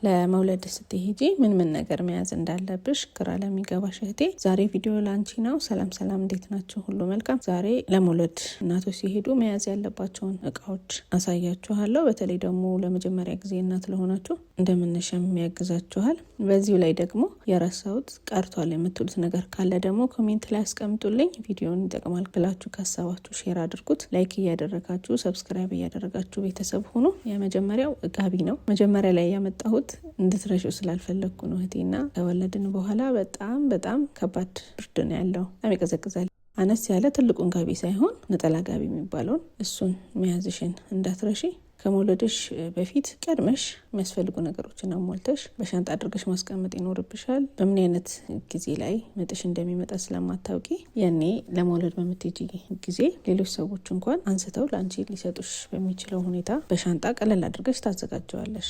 ለመውለድ ስትሄጂ ምን ምን ነገር መያዝ እንዳለብሽ ግራ ለሚገባሽ እህቴ ዛሬ ቪዲዮ ላንቺ ነው። ሰላም ሰላም፣ እንዴት ናችሁ? ሁሉ መልካም። ዛሬ ለመውለድ እናቶች ሲሄዱ መያዝ ያለባቸውን እቃዎች አሳያችኋለሁ። በተለይ ደግሞ ለመጀመሪያ ጊዜ እናት ለሆናችሁ እንደመነሻም ያግዛችኋል። በዚሁ ላይ ደግሞ የረሳሁት ቀርቷል የምትሉት ነገር ካለ ደግሞ comment ላይ አስቀምጡልኝ። ቪዲዮን ይጠቅማል ብላችሁ ካሰባችሁ share አድርጉት። Like እያደረጋችሁ subscribe እያደረጋችሁ ቤተሰብ ሁኑ። የመጀመሪያው ጋቢ ነው። መጀመሪያ ላይ ያመጣሁት እንድትረሺው ስላልፈለግኩ ነው እህቴና። ከወለድን በኋላ በጣም በጣም ከባድ ብርድ ነው ያለው። በጣም ይቀዘቅዛል። አነስ ያለ ትልቁን ጋቢ ሳይሆን ነጠላ ጋቢ የሚባለውን እሱን መያዝሽን እንዳትረሺ። ከመውለድሽ በፊት ቀድመሽ የሚያስፈልጉ ነገሮችን አሟልተሽ በሻንጣ አድርገሽ ማስቀመጥ ይኖርብሻል። በምን አይነት ጊዜ ላይ ምጥሽ እንደሚመጣ ስለማታውቂ ያኔ ለመውለድ በምትሄጂ ጊዜ ሌሎች ሰዎች እንኳን አንስተው ለአንቺ ሊሰጡሽ በሚችለው ሁኔታ በሻንጣ ቀለል አድርገሽ ታዘጋጀዋለሽ።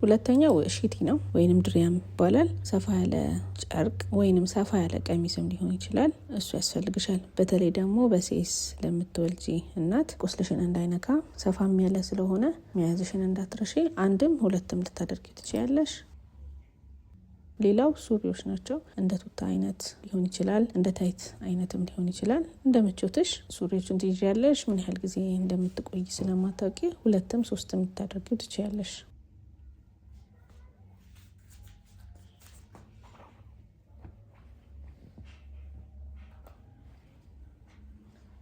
ሁለተኛው ሽቲ ነው ወይንም ድሪያም ይባላል። ሰፋ ያለ ጨርቅ ወይንም ሰፋ ያለ ቀሚስም ሊሆን ይችላል። እሱ ያስፈልግሻል። በተለይ ደግሞ በ CS ለምትወልጂ እናት ቁስልሽን እንዳይነካ ሰፋም ያለ ስለሆነ መያዝሽን እንዳትረሺ። አንድም ሁለትም ልታደርጊ ትችያለሽ። ሌላው ሱሪዎች ናቸው። እንደ ቱታ አይነት ሊሆን ይችላል፣ እንደ tight አይነትም ሊሆን ይችላል። እንደ ምቾትሽ ሱሪዎችን ትይዣለሽ። ምን ያህል ጊዜ እንደምትቆይ ስለማታውቂ ሁለትም ሶስትም ልታደርጊው ትችያለሽ።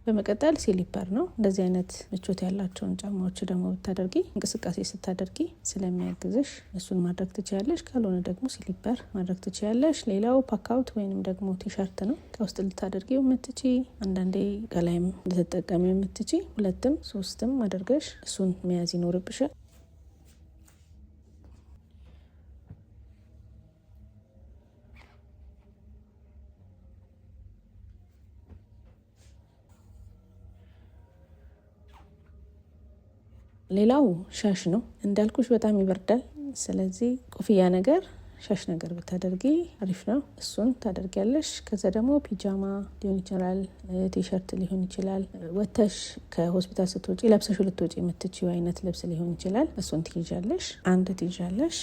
በመቀጠል slipper ነው። እንደዚህ አይነት ምቾት ያላቸውን ጫማዎች ደግሞ ብታደርጊ እንቅስቃሴ ስታደርጊ ስለሚያግዝሽ እሱን ማድረግ ትችያለሽ። ካልሆነ ደግሞ slipper ማድረግ ትችያለሽ። ሌላው ፓካውት ወይንም ደግሞ ቲሸርት ነው። ከውስጥ ልታደርጊው የምትችይ፣ አንዳንዴ ከላይም ልትጠቀሚ የምትችይ፣ ሁለትም ሶስትም አድርገሽ እሱን መያዝ ይኖርብሻል። ሌላው ሻሽ ነው። እንዳልኩሽ በጣም ይበርዳል። ስለዚህ ኮፍያ ነገር ሻሽ ነገር ብታደርጊ አሪፍ ነው። እሱን ታደርጊያለሽ። ከዛ ደግሞ ፒጃማ ሊሆን ይችላል፣ ቲሸርት ሊሆን ይችላል። ወተሽ ከሆስፒታል ስትወጪ ለብሰሽ ልትወጪ የምትችይው አይነት ልብስ ሊሆን ይችላል። እሱን ትይዣለሽ፣ አንድ ትይዣለሽ።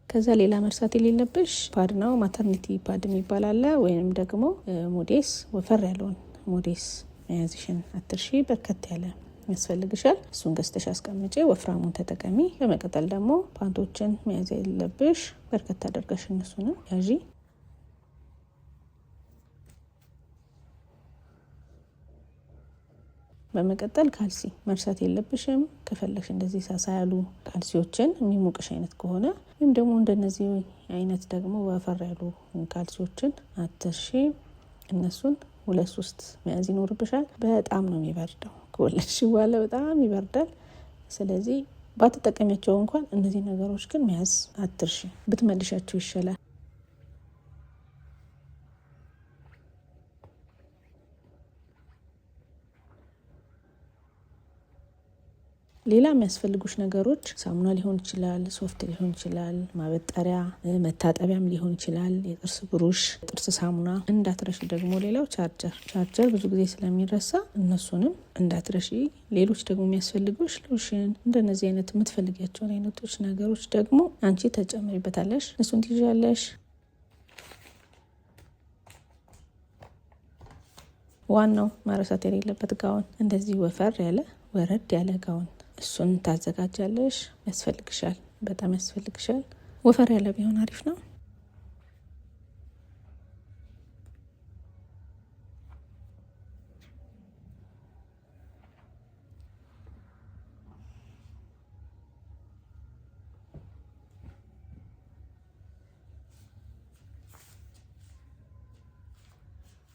ከዛ ሌላ መርሳት የሌለብሽ pad ነው። Maternity pad የሚባል አለ። ወይንም ደግሞ ሞዴስ፣ ወፈር ያለውን ሞዴስ መያዝሽን አትርሺ። በርከት ያለ ያስፈልግሻል። እሱን ገዝተሽ አስቀምጪ፣ ወፍራሙን ተጠቀሚ። በመቀጠል ደግሞ ፓንቶችን መያዝ የሌለብሽ በርከት አድርገሽ እነሱንም ያዢ። በመቀጠል ካልሲ መርሳት የለብሽም። ከፈለግሽ እንደዚህ ሳሳ ያሉ ካልሲዎችን የሚሞቅሽ አይነት ከሆነ ወይም ደግሞ እንደነዚህ አይነት ደግሞ ወፈር ያሉ ካልሲዎችን አትርሺ። እነሱን ሁለት ሶስት መያዝ ይኖርብሻል። በጣም ነው የሚበርደው ከወለድሽ በኋላ በጣም ይበርዳል። ስለዚህ ባትጠቀሚያቸው እንኳን እነዚህ ነገሮች ግን መያዝ አትርሺ፣ ብትመልሻቸው ይሻላል። ሌላ የሚያስፈልጉሽ ነገሮች ሳሙና ሊሆን ይችላል፣ ሶፍት ሊሆን ይችላል፣ ማበጠሪያ፣ መታጠቢያም ሊሆን ይችላል፣ የጥርስ ብሩሽ፣ ጥርስ ሳሙና እንዳትረሺ። ደግሞ ሌላው charger፣ charger ብዙ ጊዜ ስለሚረሳ እነሱንም እንዳትረሺ። ሌሎች ደግሞ የሚያስፈልጉሽ ሎሽን፣ እንደነዚህ አይነት የምትፈልጊያቸውን አይነቶች ነገሮች ደግሞ አንቺ ተጨምሪበታለሽ፣ እሱን ትይዣለሽ። ዋናው መረሳት የሌለበት ጋውን፣ እንደዚህ ወፈር ያለ ወረድ ያለ ጋውን እሱን ታዘጋጃለሽ። ያስፈልግሻል፣ በጣም ያስፈልግሻል። ወፈር ያለ ቢሆን አሪፍ ነው።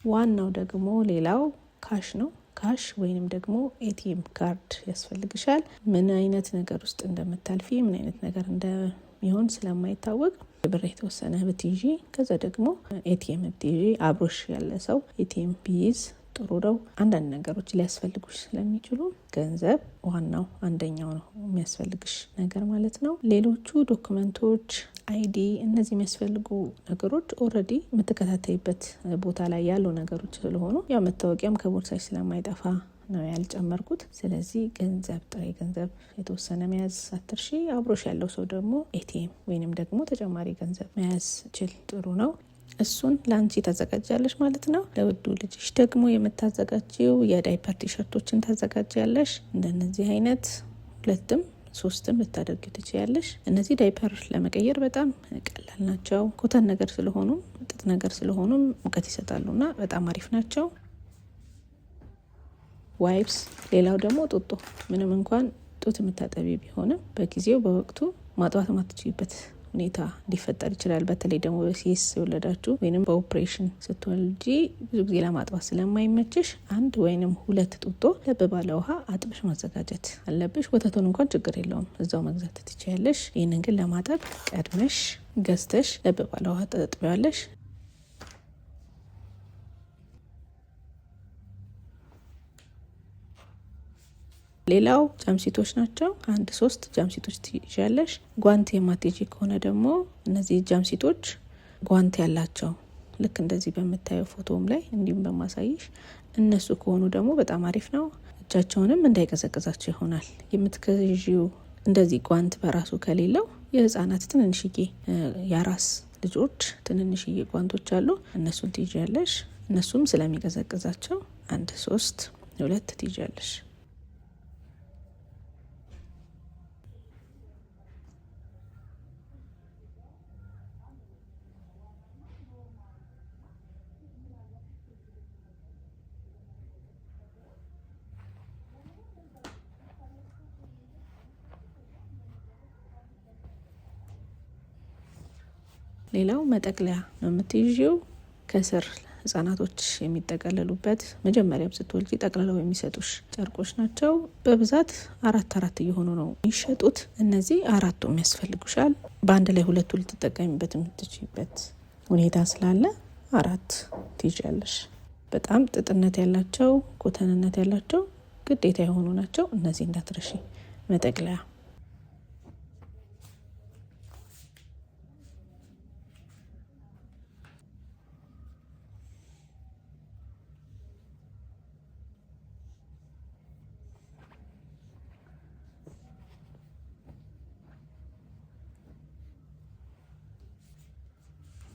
ዋናው ደግሞ ሌላው cash ነው። Cash ወይንም ደግሞ ATM card ያስፈልግሻል። ምን አይነት ነገር ውስጥ እንደምታልፊ ምን አይነት ነገር እንደሚሆን ስለማይታወቅ ብር የተወሰነ ብትይዢ፣ ከዛ ደግሞ ATM ብትይዢ፣ አብሮሽ ያለ ሰው ATM ቢይዝ ጥሩ ነው። አንዳንድ ነገሮች ሊያስፈልጉሽ ስለሚችሉ ገንዘብ ዋናው አንደኛው ነው የሚያስፈልግሽ ነገር ማለት ነው። ሌሎቹ document ኦች፣ ID፣ እነዚህ የሚያስፈልጉ ነገሮች already የምትከታተይበት ቦታ ላይ ያሉ ነገሮች ስለሆኑ ያው መታወቂያም ከቦርሳሽ ስለማይጠፋ ነው ያልጨመርኩት። ስለዚህ ገንዘብ፣ ጥሬ ገንዘብ የተወሰነ መያዝ አትርሺ። አብሮሽ ያለው ሰው ደግሞ ATM ወይንም ደግሞ ተጨማሪ ገንዘብ መያዝ ችል ጥሩ ነው። እሱን ለአንቺ ታዘጋጃለሽ ማለት ነው። ለውዱ ልጅሽ ደግሞ የምታዘጋጂው የዳይፐር ቲሸርቶችን ታዘጋጃለሽ። እንደነዚህ አይነት ሁለትም ሶስትም ልታደርጊው ትችያለሽ። እነዚህ ዳይፐር ለመቀየር በጣም ቀላል ናቸው። cotton ነገር ስለሆኑም ጥጥ ነገር ስለሆኑም ሙቀት ይሰጣሉና በጣም አሪፍ ናቸው። wipes፣ ሌላው ደግሞ ጡጦ። ምንም እንኳን ጡት የምታጠቢ ቢሆንም በጊዜው በወቅቱ ማጥባት ማትችይበት ሁኔታ ሊፈጠር ይችላል። በተለይ ደግሞ በ CS የወለዳችሁ ወይም በኦፕሬሽን ስትወልጂ ብዙ ጊዜ ለማጥባት ስለማይመችሽ አንድ ወይንም ሁለት ጡጦ ለብ ባለ ውሃ አጥበሽ ማዘጋጀት አለብሽ። ወተቱን እንኳን ችግር የለውም እዛው መግዛት ትችያለሽ። ይህንን ግን ለማጠብ ቀድመሽ ገዝተሽ ለብ ባለ ውሃ ታጥቢዋለሽ። ሌላው jumpsuit ኦች ናቸው። አንድ ሶስት jumpsuit ኦች ትይዣለሽ። ጓንት የማትይዢ ከሆነ ደግሞ እነዚህ jumpsuit ኦች ጓንት ያላቸው ልክ እንደዚህ በምታየው ፎቶም ላይ እንዲሁም በማሳይሽ እነሱ ከሆኑ ደግሞ በጣም አሪፍ ነው። እጃቸውንም እንዳይቀዘቅዛቸው ይሆናል። የምትገዢው እንደዚህ ጓንት በራሱ ከሌለው የህጻናት ትንንሽዬ የአራስ ልጆች ትንንሽዬ ጓንቶች አሉ። እነሱን ትይዣለሽ። እነሱም ስለሚቀዘቅዛቸው አንድ ሶስት ሁለት ትይዣለሽ። ሌላው መጠቅለያ ነው የምትይዢው። ከስር ህጻናቶች የሚጠቀለሉበት መጀመሪያም ስትወልጂ ጠቅልለው የሚሰጡሽ ጨርቆች ናቸው። በብዛት አራት አራት እየሆኑ ነው የሚሸጡት። እነዚህ አራቱም ያስፈልጉሻል። በአንድ ላይ ሁለቱ ልትጠቀሚበት የምትችይበት ሁኔታ ስላለ አራት ትይዣለሽ። በጣም ጥጥነት ያላቸው ኮተንነት ያላቸው ግዴታ የሆኑ ናቸው። እነዚህ እንዳትረሺ መጠቅለያ።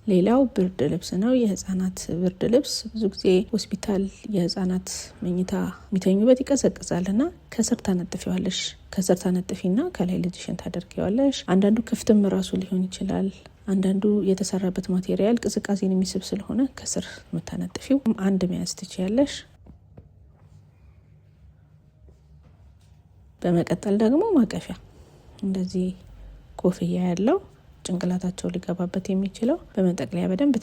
ሌላው ብርድ ልብስ ነው። የህጻናት ብርድ ልብስ ብዙ ጊዜ ሆስፒታል የህጻናት መኝታ የሚተኙበት ይቀዘቅዛል እና ከስር ታነጥፊዋለሽ። ከስር ታነጥፊና ከላይ ልጅሽን ታደርጊዋለሽ። አንዳንዱ ክፍትም ራሱ ሊሆን ይችላል። አንዳንዱ የተሰራበት material ቅዝቃዜን የሚስብ ስለሆነ ከስር የምታነጥፊው አንድ መያዝ ትችያለሽ። በመቀጠል ደግሞ ማቀፊያ እንደዚህ ኮፍያ ያለው ጭንቅላታቸው ሊገባበት የሚችለው በመጠቅለያ በደንብ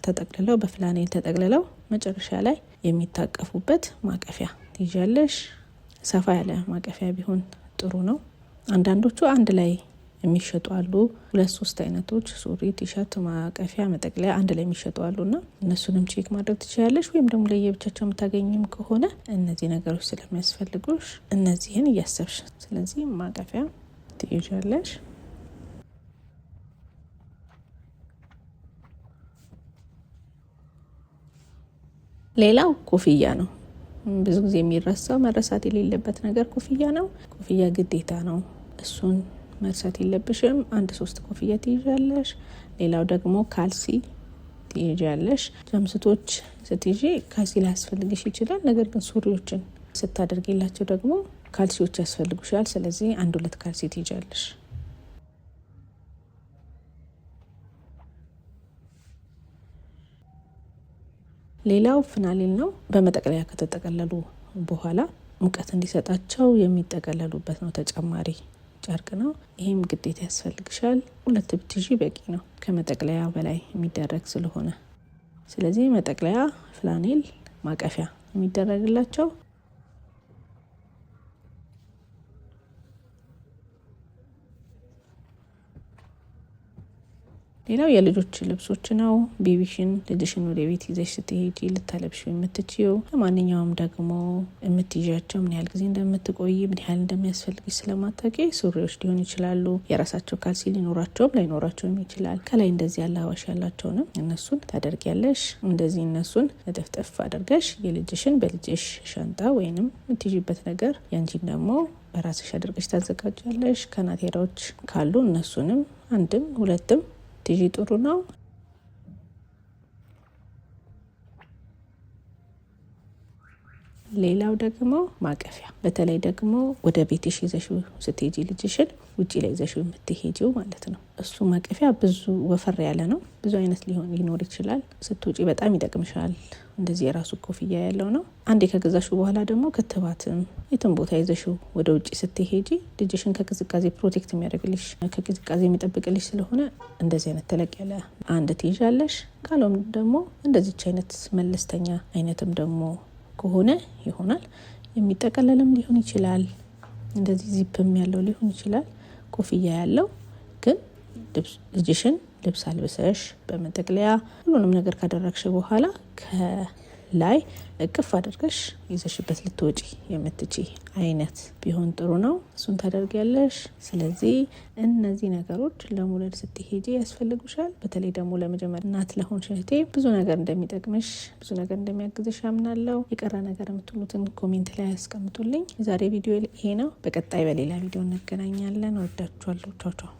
ተጠቅልለው በፍላኔል ተጠቅልለው መጨረሻ ላይ የሚታቀፉበት ማቀፊያ ትይዣለሽ። ሰፋ ያለ ማቀፊያ ቢሆን ጥሩ ነው። አንዳንዶቹ አንድ ላይ የሚሸጡ አሉ። ሁለት ሶስት አይነቶች ሱሪ፣ ቲሸርት፣ ማቀፊያ፣ መጠቅለያ አንድ ላይ የሚሸጡ አሉ እና እነሱንም check ማድረግ ትችላለሽ። ወይም ደግሞ ለየብቻቸው የምታገኝም ከሆነ እነዚህ ነገሮች ስለሚያስፈልጉሽ እነዚህን እያሰብሽ ስለዚህ ማቀፊያ ትይዣለሽ። ሌላው ኮፍያ ነው። ብዙ ጊዜ የሚረሳው መረሳት የሌለበት ነገር ኮፍያ ነው። ኮፍያ ግዴታ ነው። እሱን መርሳት የለብሽም። አንድ ሶስት ኮፍያ ትይዣለሽ። ሌላው ደግሞ ካልሲ ትይዣለሽ። jumpsuit ኦች ስትይዢ ካልሲ ላያስፈልግሽ ይችላል። ነገር ግን ሱሪዎችን ስታደርጊላቸው ደግሞ ካልሲዎች ያስፈልጉሻል። ስለዚህ አንድ ሁለት ካልሲ ትይዣለሽ። ሌላው ፍናሌል ነው። በመጠቅለያ ከተጠቀለሉ በኋላ ሙቀት እንዲሰጣቸው የሚጠቀለሉበት ነው። ተጨማሪ ጨርቅ ነው። ይህም ግዴታ ያስፈልግሻል። ሁለት ብትይዢ በቂ ነው፣ ከመጠቅለያ በላይ የሚደረግ ስለሆነ። ስለዚህ መጠቅለያ፣ ፍላኔል፣ ማቀፊያ የሚደረግላቸው። ሌላው የልጆች ልብሶች ነው። Baby ሽን ልጅሽን ወደ ቤት ይዘሽ ስትሄጂ ልታለብሽው የምትችይው ለማንኛውም ደግሞ የምትይዣቸው ምን ያህል ጊዜ እንደምትቆይ ምን ያህል እንደሚያስፈልግሽ ስለማታውቂ ሱሪዎች ሊሆን ይችላሉ። የራሳቸው ካልሲ ሊኖራቸውም ላይኖራቸውም ይችላል። ከላይ እንደዚህ አላባሽ ያላቸውንም እነሱን ታደርጊያለሽ። እንደዚህ እነሱን እጥፍጥፍ አድርገሽ የልጅሽን በልጅሽ ሻንጣ ወይንም የምትይዥበት ነገር ያንቺን ደግሞ በራስሽ አድርገሽ ታዘጋጃለሽ። ካናቴራዎች ካሉ እነሱንም አንድም ሁለትም ትይዢ ጥሩ ነው። ሌላው ደግሞ ማቀፊያ፣ በተለይ ደግሞ ወደ ቤትሽ ይዘሽው ስትሄጂ ልጅሽን ውጪ ላይ ይዘሽው የምትሄጂው ማለት ነው። እሱ ማቀፊያ ብዙ ወፈር ያለ ነው። ብዙ አይነት ሊሆን ሊኖር ይችላል። ስትውጪ በጣም ይጠቅምሻል። እንደዚህ የራሱ ኮፍያ ያለው ነው። አንዴ ከገዛሽው በኋላ ደግሞ ክትባትም የትም ቦታ ይዘሽው ወደ ውጭ ስትሄጂ ልጅሽን ከቅዝቃዜ protect የሚያደርግልሽ ከቅዝቃዜ የሚጠብቅልሽ ስለሆነ እንደዚህ አይነት ተለቅ ያለ አንድ ትይዣለሽ። ካልሆነም ደግሞ እንደዚች አይነት መለስተኛ አይነትም ደግሞ ከሆነ ይሆናል። የሚጠቀለልም ሊሆን ይችላል። እንደዚህ ዚፕም ያለው ሊሆን ይችላል። ኮፍያ ያለው ግን ልጅሽን ልብስ አልብሰሽ በመጠቅለያ ሁሉንም ነገር ካደረግሽ በኋላ ከላይ እቅፍ አድርገሽ ይዘሽበት ልትወጪ የምትችይ አይነት ቢሆን ጥሩ ነው። እሱን ታደርጊያለሽ። ስለዚህ እነዚህ ነገሮች ለመውለድ ስትሄጂ ያስፈልጉሻል። በተለይ ደግሞ ለመጀመሪያ እናት ለሆንሽ እህቴ ብዙ ነገር እንደሚጠቅምሽ፣ ብዙ ነገር እንደሚያግዝሽ አምናለሁ። የቀረ ነገር የምትሉትን comment ላይ ያስቀምጡልኝ። የዛሬ ቪዲዮ ይሄ ነው። በቀጣይ በሌላ ቪዲዮ እንገናኛለን። ወዳችኋለሁ። ቻው ቻው።